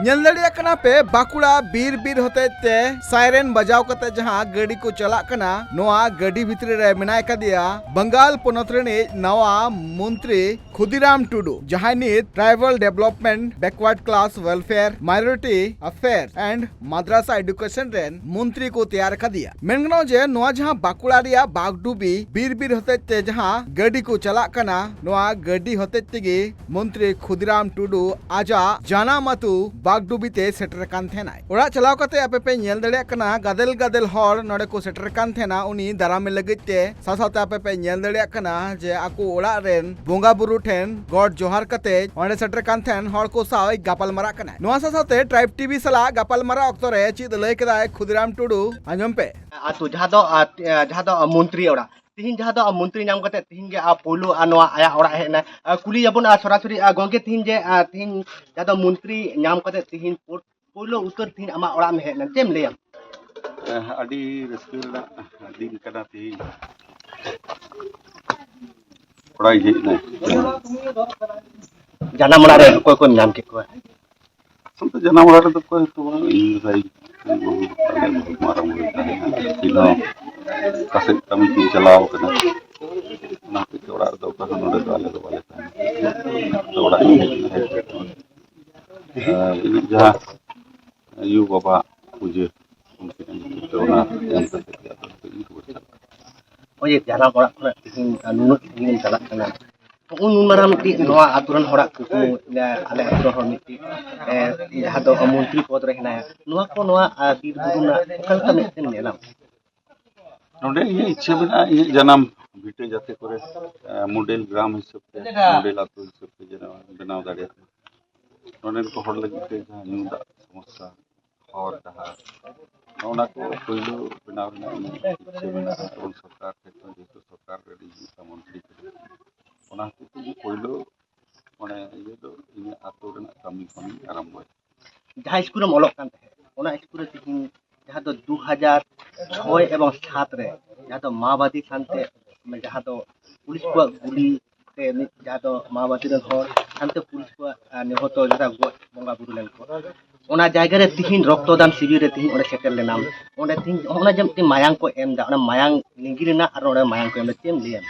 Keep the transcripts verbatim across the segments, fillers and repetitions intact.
ᱧᱮᱞ ᱫᱟᱲᱮᱭᱟᱜ ᱠᱟᱱᱟ ᱯᱮ, ᱵᱟᱸᱠᱩᱲᱟ ᱵᱤᱨ ᱵᱤᱨ ᱦᱚᱛᱮᱡ ᱛᱮ ᱥᱟᱭᱨᱮᱱ ᱵᱟᱡᱟᱣ ᱠᱟᱛᱮ ᱡᱟᱦᱟᱸ ᱜᱟᱹᱰᱤ ᱠᱚ ᱪᱟᱞᱟᱜ ᱠᱟᱱᱟ, ᱱᱚᱣᱟ ᱜᱟᱹᱰᱤ ᱵᱷᱤᱛᱨᱤ ᱨᱮ ᱢᱮᱱᱟᱭ ᱠᱟᱫᱮᱭᱟ ᱵᱟᱝᱜᱟᱞ ᱯᱚᱱᱚᱛ ᱨᱤᱱᱤᱡ ᱱᱟᱣᱟ ᱢᱚᱱᱛᱨᱤ ᱠᱷᱩᱫᱤᱨᱟᱢ ᱴᱩᱰᱩ, ᱡᱟᱦᱟᱸᱭ ᱱᱤᱛ Tribal Development, Backward Class Welfare, Minority Affairs and Madrasa Education ᱨᱮᱱ ᱢᱚᱱᱛᱨᱤ ᱠᱚ ᱛᱮᱭᱟᱨ ᱠᱟᱫᱮᱭᱟ᱾ ᱢᱮᱱ ᱜᱟᱱᱚᱜᱼᱟ ᱡᱮ ᱱᱚᱣᱟ ᱡᱟᱦᱟᱸ ᱵᱟᱸᱠᱩᱲᱟ ᱨᱮᱭᱟᱜ ᱵᱟᱜᱽᱰᱩᱵᱤ ᱵᱤᱨ ᱵᱤᱨ ᱦᱚᱛᱮᱡ ᱛᱮ ᱡᱟᱦᱟᱸ ᱜᱟᱹᱰᱤ ᱠᱚ ᱪᱟᱞᱟᱜ ᱠᱟᱱᱟ, ᱱᱚᱣᱟ ᱜᱟᱹᱰᱤ ᱦᱚᱛᱮᱡ ᱛᱮᱜᱮ ᱢᱚᱱᱛᱨᱤ ᱠᱷᱩᱫᱤᱨᱟᱢ ᱴᱩᱰᱩ ᱟᱡᱟᱜ ᱡᱟᱱᱟᱢ ᱟᱹᱛᱩ ᱵᱟᱜᱽᱰᱩᱵᱤ ᱛᱮ ᱥᱮᱴᱮᱨ ᱠᱟᱱ ᱛᱟᱦᱮᱱᱟᱭ᱾ ᱚᱲᱟᱜ ᱪᱟᱞᱟᱣ ᱠᱟᱛᱮ ᱟᱯᱮ ᱯᱮ ᱧᱮᱞ ᱫᱟᱲᱮᱭᱟᱜ ᱠᱟᱱᱟ, ᱜᱟᱫᱮᱞ ᱜᱟᱫᱮᱞ ᱦᱚᱲ ᱱᱚᱰᱮ ᱠᱚ ᱥᱮᱴᱮᱨ ᱠᱟᱱ ᱛᱟᱦᱮᱱᱟ ᱩᱱᱤ ᱫᱟᱨᱟᱢᱮ ᱞᱟᱹᱜᱤᱫ ᱛᱮ᱾ ᱥᱟᱶ ᱥᱟᱶᱛᱮ ᱟᱯᱮ ᱯᱮ ᱧᱮᱞ ᱫᱟᱲᱮᱭᱟᱜ ᱠᱟᱱᱟ ᱡᱮ ᱟᱠᱚ ᱚᱲᱟᱜ ᱨᱮᱱ ᱵᱚᱸᱜᱟ ᱵᱩᱨᱩ ᱴᱷᱮᱱ ᱜᱚᱰ ᱡᱚᱦᱟᱨ ᱠᱟᱛᱮ ᱚᱸᱰᱮ ᱥᱮᱴᱮᱨ ᱠᱟᱱ ᱛᱟᱦᱮᱱ ᱦᱚᱲ ᱠᱚ ᱥᱟᱶ ᱜᱟᱯᱟᱞ ᱢᱟᱨᱟᱜ ᱠᱟᱱᱟᱭ᱾ ᱱᱚᱣᱟ ᱥᱟᱶ ᱥᱟᱶᱛᱮ Tribe TV ᱥᱟᱞᱟᱜ ᱜᱟᱯᱟᱞ ᱢᱟᱨᱟᱣ ᱚᱠᱛᱚ ᱨᱮ ᱪᱮᱫ ᱞᱟᱹᱭ ᱠᱮᱫᱟᱭ ᱠᱷᱩᱫᱤᱨᱟᱢ ᱴᱩᱰᱩ, ᱟᱸᱡᱚᱢ ᱯᱮ᱾ ᱟᱛᱳ ᱡᱟᱦᱟᱸ ᱫᱚ, ᱟ, ᱡᱟᱦᱟᱸ ᱫᱚ, ᱟ, ᱢᱚᱱᱛᱨᱤ ᱚᱲᱟᱜ, ᱛᱤᱦᱤᱧ ᱡᱟᱦᱟᱸ ᱫᱚ, ᱟ, ᱢᱚᱱᱛᱨᱤ ᱧᱟᱢ ᱠᱟᱛᱮ ᱛᱤᱦᱤᱧ ᱜᱮ, ᱟ, ᱯᱳᱭᱞᱳ, ᱟ, ᱱᱚᱣᱟ ᱟᱭᱟᱜ ᱚᱲᱟᱜ ᱦᱮᱡ ᱮᱱᱟ᱾ ᱟ, ᱠᱩᱞᱤᱭᱟᱵᱚᱱ, ᱟ, ᱥᱚᱨᱟᱥᱚᱨᱤ, ᱟ, ᱜᱚᱝᱠᱮ, ᱛᱤᱦᱤᱧ ᱡᱮ, ᱟ, ᱛᱤᱦᱤᱧ ᱡᱟᱦᱟᱸ ᱫᱚ ᱢᱚᱱᱛᱨᱤ ᱧᱟᱢ ᱠᱟᱛᱮ ᱛᱤᱦᱤᱧ ᱯᱳ-, ᱯᱳᱭᱞᱳ ᱩᱛᱟᱹᱨ ᱛᱤᱦᱤᱧ ᱟᱢᱟᱜ ᱚᱲᱟᱜ ᱮᱢ ᱦᱮᱡ ᱮᱱᱟ, ᱪᱮᱫ ᱮᱢ ᱞᱟᱹᱭᱟ? ᱟᱹᱰᱤ ᱨᱟᱹᱥᱠᱟᱹ ᱨᱮᱱᱟᱜ ᱫᱤᱱ ᱠᱟᱱᱟ ᱛᱤᱦᱤᱧ᱾ ᱠᱚᱲᱟᱭ ᱦᱮᱡ ᱮᱱᱟᱭ᱾ ᱡᱟᱱᱟᱢ ᱚᱲᱟᱜ ᱨᱮ ᱚᱠᱚᱭ ᱠᱚᱢ ᱧᱟᱢ ᱠᱮᱫ ᱠᱚᱣᱟ? ᱟᱥᱚᱞ ᱛᱮ ᱡᱟᱱᱟᱢ ᱚᱲᱟᱜ ᱨᱮᱫᱚ ᱚᱠᱚᱭ ᱦᱚᱸᱛᱚ ᱵᱟᱝ, ᱤᱧ ᱫᱟᱫᱟ, ᱤᱧ ᱵᱟᱹᱦᱩ, ᱟᱞᱮ ᱵᱟᱹᱦᱩ ᱢᱟᱨᱟᱝ ᱵᱟᱹᱦᱩ ᱛᱟᱦᱮᱸ ᱠᱟᱱᱟ, ᱩᱱᱠᱤᱱ ᱦᱚᱸ ᱚᱠᱟ ᱥᱮᱫ ᱠᱟᱹᱢᱤ ᱠᱤᱱ ᱪᱟᱞᱟᱣ ᱠᱟᱱᱟ᱾ ᱚᱱᱟ ᱦᱚᱛᱮᱡ ᱛᱮ ᱚᱲᱟᱜ ᱨᱮᱫᱚ ᱚᱠᱚᱭ ᱦᱚᱸ ᱱᱚᱰᱮ ᱫᱚ ᱟᱞᱮ ᱫᱚ ᱵᱟᱞᱮ ᱛᱟᱦᱮᱱᱟ᱾ ᱟᱫᱚ ᱚᱲᱟᱜ ᱤᱧ ᱦᱮᱡ ᱮᱱᱟ, ᱦᱮᱡ ᱠᱟᱛᱮ, ᱟᱨ ᱤᱧᱟᱹᱜ ᱡᱟᱦᱟᱸ ᱟᱭᱳ ᱵᱟᱵᱟ ᱯᱩᱡᱟᱹ, ᱩᱱᱠᱤᱱᱟᱜ ᱧᱩᱛᱩᱢ ᱛᱮ ᱚᱱᱟ ᱮᱢ ᱠᱟᱛᱮ ᱜᱮ ᱟᱫᱚ ᱤᱧ ᱨᱩᱣᱟᱹᱲ ᱪᱟᱞᱟᱜ ᱠᱟᱱᱟ᱾ ᱱᱚᱜᱼᱚᱭ ᱡᱮ ᱡᱟᱱᱟᱢ ᱚᱲᱟᱜ ᱠᱷᱚᱱᱟᱜ ᱛᱮᱦᱮᱧ, ᱟᱨ ᱱᱩᱱᱟᱹᱜ ᱥᱟᱺᱜᱤᱧ ᱮᱢ ᱪᱟᱞᱟᱜ ᱠᱟᱱᱟ, ᱱᱚᱜᱼᱚ ᱱᱩᱱ ᱢᱟᱨᱟᱝ ᱢᱤᱫᱴᱤᱡ ᱱᱚᱣᱟ ᱟᱛᱳ ᱨᱮᱱ ᱦᱚᱲᱟᱜ ᱠᱩᱠᱢᱩ, ᱮ, ᱟᱞᱮ ᱟᱛᱳ ᱨᱮᱱ ᱦᱚᱲ ᱢᱤᱫᱴᱤᱡ, ᱮ, ᱡᱟᱦᱟᱸ ᱫᱚ ᱢᱚᱱᱛᱨᱤ ᱯᱚᱫᱽ ᱨᱮ ᱦᱮᱱᱟᱭᱟ, ᱱᱚᱣᱟ ᱠᱚ, ᱱᱚᱣᱟ, ᱟᱨ ᱵᱤᱨ ᱵᱩᱨᱩ ᱨᱮᱱᱟᱜ ᱚᱠᱟ ᱞᱮᱠᱟ ᱢᱮᱫ ᱛᱮᱢ ᱧᱮᱞᱟ? ᱱᱚᱰᱮ ᱤᱧᱟᱹᱜ ᱤᱪᱪᱷᱟᱹ ᱢᱮᱱᱟᱜᱼᱟ, ᱤᱧᱟᱹᱜ ᱡᱟᱱᱟᱢ ᱵᱷᱤᱴᱟᱹ ᱡᱟᱛᱮ ᱠᱚᱨᱮ, ᱮ, ᱢᱚᱰᱮᱞ ᱜᱨᱟᱢ ᱦᱤᱥᱟᱹᱵ ᱛᱮ, ᱢᱚᱰᱮᱞ ᱟᱛᱳ ᱦᱤᱥᱟᱹᱵ ᱛᱮ ᱡᱮᱱᱚ ᱵᱮᱱᱟᱣ ᱫᱟᱲᱮᱭᱟᱜ ᱢᱟ᱾ ᱱᱚᱰᱮᱱ ᱠᱚ ᱦᱚᱲ ᱞᱟᱹᱜᱤᱫ ᱛᱮ ᱡᱟᱦᱟᱸ ᱧᱩ ᱫᱟᱜ ᱥᱚᱢᱚᱥᱥᱟ, ᱦᱚᱨ ᱰᱟᱦᱟᱨ, ᱱᱚᱜᱼᱚ ᱱᱟ ᱠᱚ ᱯᱳᱭᱞᱳ ᱵᱮᱱᱟᱣ ᱨᱮᱱᱟᱜ ᱤᱧᱟᱹᱜ ᱤᱪᱪᱷᱟᱹ ᱢᱮᱱᱟᱜᱼᱟ᱾ ᱡᱮᱢᱚᱱ ᱥᱚᱨᱠᱟᱨ ᱴᱷᱮᱱ ᱠᱷᱚᱱ, ᱡᱮᱦᱮᱛᱩ ᱥᱚᱨᱠᱟᱨ ᱨᱮ ᱟᱹᱰᱤ ᱢᱚᱱᱛᱨᱤ ᱠᱟᱱᱟ, ᱚᱱᱟ ᱦᱚᱛᱮᱡ ᱛᱮ ᱯᱳᱭᱞᱳ ᱢᱟᱱᱮ ᱤᱭᱟᱹ ᱫᱚ ᱤᱧᱟᱹᱜ ᱟᱛᱳ ᱨᱮᱱᱟᱜ ᱠᱟᱹᱢᱤ ᱠᱷᱚᱱᱤᱧ ᱟᱨᱟᱢᱵᱚᱭᱟ᱾ ᱡᱟᱦᱟᱸ ᱥᱠᱩᱞ ᱨᱮᱢ ᱚᱞᱚᱜ ᱠᱟᱱ ᱛᱟᱦᱮᱸᱫ, ᱚᱱᱟ ᱥᱠᱩᱞ ᱨᱮ ᱛᱤᱦᱤᱧ ᱡᱟᱦᱟᱸ ᱫᱚ ᱫᱩ ᱦᱟᱡᱟᱨ ᱪᱷᱚᱭ ᱮᱵᱚᱝ ᱥᱟᱛ ᱨᱮ ᱡᱟᱦᱟᱸ ᱫᱚ ᱢᱟᱣᱵᱟᱫᱤ ᱥᱟᱶᱛᱮ, ᱡᱟᱦᱟᱸ ᱫᱚ ᱯᱩᱞᱤᱥ ᱠᱚᱣᱟᱜ ᱜᱩᱞᱤ ᱛᱮ ᱢᱤᱫ, ᱡᱟᱦᱟᱸ ᱫᱚ ᱢᱟᱣᱵᱟᱫᱤ ᱨᱮᱱ ᱦᱚᱲ ᱥᱟᱶᱛᱮ ᱯᱩᱞᱤᱥ ᱠᱚᱣᱟᱜ, ᱟᱨ, ᱱᱤᱦᱚᱛᱚ ᱡᱟᱦᱟᱸ ᱜᱚᱡ ᱵᱚᱸᱜᱟ ᱵᱩᱨᱩ ᱞᱮᱱ ᱠᱚ, ᱚᱱᱟ ᱡᱟᱭᱜᱟ ᱨᱮ ᱛᱤᱦᱤᱧ ᱨᱚᱠᱛᱚᱫᱟᱱ ᱥᱤᱵᱤᱨ ᱨᱮ ᱛᱤᱦᱤᱧ ᱚᱸᱰᱮ ᱥᱮᱴᱮᱨ ᱞᱮᱱᱟᱢ, ᱚᱸᱰᱮ ᱛᱤᱦᱤᱧ ᱚᱱᱟ ᱡᱮ ᱢᱤᱫᱴᱮᱱ ᱢᱟᱭᱟᱝ ᱠᱚ ᱮᱢ ᱮᱫᱟ, ᱚᱱᱟ ᱢᱟᱭᱟᱝ ᱞᱤᱸᱜᱤ ᱨᱮᱱᱟᱜ ᱟᱨ ᱚᱸᱰᱮ ᱢᱟᱭᱟᱝ ᱠᱚ ᱮᱢ ᱮᱫᱟ, ᱪᱮᱫ ᱮᱢ ᱞᱟᱹᱭᱟ?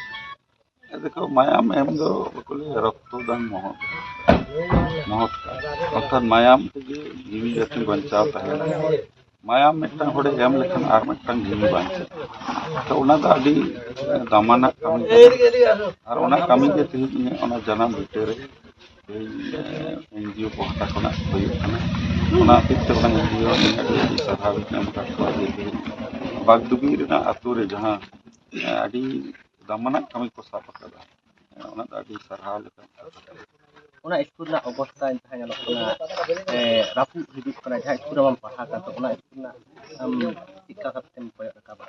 ᱫᱮᱠᱷᱚ, ᱢᱟᱭᱟᱢ ᱮᱢ ᱫᱚ ᱵᱟᱠᱚ ᱞᱟᱹᱭᱟ ᱨᱚᱠᱛᱚ ᱫᱟᱱ ᱢᱚᱦᱚᱛ, ᱢᱚᱦᱚᱛ ᱠᱟᱱᱟ᱾ ᱚᱨᱛᱷᱟᱛ ᱢᱟᱭᱟᱢ ᱛᱮᱜᱮ ᱡᱤᱣᱤ ᱡᱟᱹᱛᱤ ᱵᱟᱧᱪᱟᱣ ᱛᱟᱦᱮᱱᱟ᱾ ᱢᱟᱭᱟᱢ ᱢᱤᱫᱴᱟᱝ ᱦᱚᱲᱮ ᱮᱢ ᱞᱮᱠᱷᱟᱱ ᱟᱨ ᱢᱤᱫᱴᱟᱝ ᱡᱤᱣᱤ ᱵᱟᱧᱪᱟᱜᱼᱟ᱾ ᱛᱚ, ᱚᱱᱟ ᱫᱚ ᱟᱹᱰᱤ ᱫᱟᱢᱟᱱᱟᱜ ᱠᱟᱹᱢᱤ ᱠᱟᱱᱟ᱾ ᱟᱨ ᱚᱱᱟ ᱠᱟᱹᱢᱤ ᱜᱮ ᱛᱮᱦᱮᱧ ᱤᱧᱟᱹᱜ ᱚᱱᱟ ᱡᱟᱱᱟᱢ ᱵᱷᱤᱴᱟᱹ ᱨᱮ ᱛᱮᱦᱮᱧ ᱮᱱᱡᱤᱳ ᱯᱟᱦᱴᱟ ᱠᱷᱚᱱᱟᱜ ᱦᱩᱭᱩᱜ ᱠᱟᱱᱟ᱾ ᱚᱱᱟ ᱦᱚᱛᱮᱡ ᱛᱮ ᱚᱱᱟ ᱮᱱᱡᱤᱳ ᱟᱹᱰᱤ ᱟᱹᱰᱤ ᱥᱟᱨᱦᱟᱣ ᱤᱧ ᱮᱢ ᱟᱠᱟᱫ ᱠᱚᱣᱟ ᱡᱮ ᱛᱮᱦᱮᱧ ᱵᱟᱜᱽᱰᱩᱜᱤ ᱨᱮᱱᱟᱜ ᱟᱹᱛᱩ ᱨᱮ ᱡᱟᱦᱟᱸ ᱟᱹᱰᱤ ᱫᱟᱢᱟᱱᱟᱜ ᱠᱟᱹᱢᱤ ᱠᱚ ᱥᱟᱵ ᱟᱠᱟᱫᱟ, ᱚᱱᱟ ᱫᱚ ᱟᱹᱰᱤ ᱥᱟᱨᱦᱟᱣ ᱞᱮᱠᱟᱱ ᱠᱟᱛᱷᱟ ᱠᱟᱱᱟ᱾ ᱚᱱᱟ ᱥᱠᱩᱞ ᱨᱮᱱᱟᱜ ᱚᱵᱚᱥᱛᱟ ᱡᱟᱦᱟᱸ ᱧᱮᱞᱚᱜ ᱠᱟᱱᱟ, ᱮ, ᱨᱟᱹᱯᱩᱫ ᱦᱤᱡᱩᱜ ᱠᱟᱱᱟ, ᱡᱟᱦᱟᱸ ᱥᱠᱩᱞ ᱨᱮᱢ ᱯᱟᱲᱦᱟᱣ ᱠᱟᱱ ᱛᱟᱦᱮᱸ, ᱚᱱᱟ ᱥᱠᱩᱞ ᱨᱮᱱᱟᱜ ᱟᱢ ᱪᱮᱫ ᱞᱮᱠᱟ ᱠᱟᱛᱮᱢ ᱠᱚᱭᱚᱜ ᱨᱟᱠᱟᱵᱟ?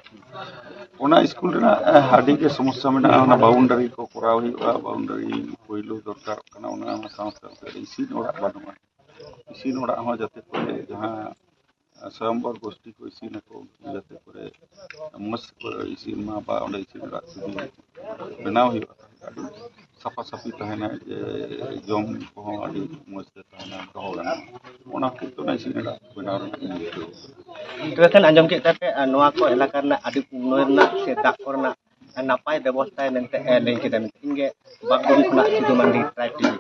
ᱚᱱᱟ ᱥᱠᱩᱞ ᱨᱮᱱᱟᱜ ᱟᱹᱰᱤ ᱜᱮ ᱥᱚᱢᱚᱥᱥᱟ ᱢᱮᱱᱟᱜᱼᱟ᱾ ᱚᱱᱟ ᱵᱟᱣᱩᱱᱰᱟᱨᱤ ᱠᱚ ᱠᱚᱨᱟᱣ ᱦᱩᱭᱩᱜᱼᱟ, ᱵᱟᱣᱩᱱᱰᱟᱨᱤ ᱯᱳᱭᱞᱳ ᱫᱚᱨᱠᱟᱨᱚᱜ ᱠᱟᱱᱟ᱾ ᱚᱱᱟ ᱥᱟᱶ ᱥᱟᱶᱛᱮ ᱤᱥᱤᱱ ᱚᱲᱟᱜ ᱵᱟᱹᱱᱩᱜᱼᱟ᱾ ᱤᱥᱤᱱ ᱚᱲᱟᱜ ᱦᱚᱸ ᱡᱟᱛᱮ ᱠᱚᱨᱮ ᱡᱟᱦᱟᱸ ᱥᱚᱭᱚᱢᱵᱚᱨ ᱜᱳᱥᱴᱤ ᱠᱚ ᱤᱥᱤᱱᱟᱠᱚ, ᱩᱱᱠᱩ ᱡᱟᱛᱮ ᱠᱚᱨᱮ ᱢᱚᱡᱽ ᱛᱮᱠᱚ ᱤᱥᱤᱱ ᱢᱟ, ᱵᱟ ᱚᱸᱰᱮ ᱤᱥᱤᱱ ᱚᱲᱟᱜ ᱥᱩᱫᱷᱩ ᱵᱮᱱᱟᱣ ᱦᱩᱭᱩᱜᱼᱟ, ᱟᱹᱰᱤ ᱥᱟᱯᱷᱟ ᱥᱟᱹᱯᱷᱤ ᱛᱟᱦᱮᱱᱟ, ᱡᱮ ᱡᱚᱢ ᱠᱚᱦᱚᱸ ᱟᱹᱰᱤ ᱢᱚᱡᱽ ᱛᱮ ᱛᱟᱦᱮᱱᱟ, ᱫᱚᱦᱚ ᱜᱟᱱᱚᱜᱼᱟ᱾ ᱚᱱᱟ ᱦᱚᱛᱮᱡ ᱛᱮ ᱚᱱᱟ ᱤᱥᱤᱱ ᱚᱲᱟᱜ ᱵᱮᱱᱟᱣ ᱨᱮᱱᱟᱜ ᱤᱧ ᱨᱤᱠᱟᱹ ᱟᱠᱟᱫᱟ᱾ ᱛᱚᱵᱮ ᱠᱷᱟᱱ ᱟᱸᱡᱚᱢ ᱠᱮᱫ ᱛᱟᱯᱮ, ᱟᱨ ᱱᱚᱣᱟ ᱠᱚ ᱮᱞᱟᱠᱟ ᱨᱮᱱᱟᱜ ᱟᱹᱰᱤ ᱩᱱᱱᱚᱭᱚᱱ ᱨᱮᱱᱟᱜ ᱥᱮ ᱫᱟᱜ ᱠᱚᱨᱮᱱᱟᱜ ᱱᱟᱯᱟᱭ ᱵᱮᱵᱚᱥᱛᱷᱟᱭ ᱢᱮᱱᱛᱮ ᱮ ᱞᱟᱹᱭ ᱠᱮᱫᱟ᱾ ᱢᱤᱫᱴᱮᱱ ᱜᱮ ᱵᱟᱜᱽᱰᱩᱜᱤ ᱠᱷᱚᱱᱟᱜ ᱥᱤᱫᱷᱩ ᱢᱟᱱᱰᱤ, ᱴᱨᱟᱭᱤᱵᱽ ᱴᱤᱵᱷᱤ᱾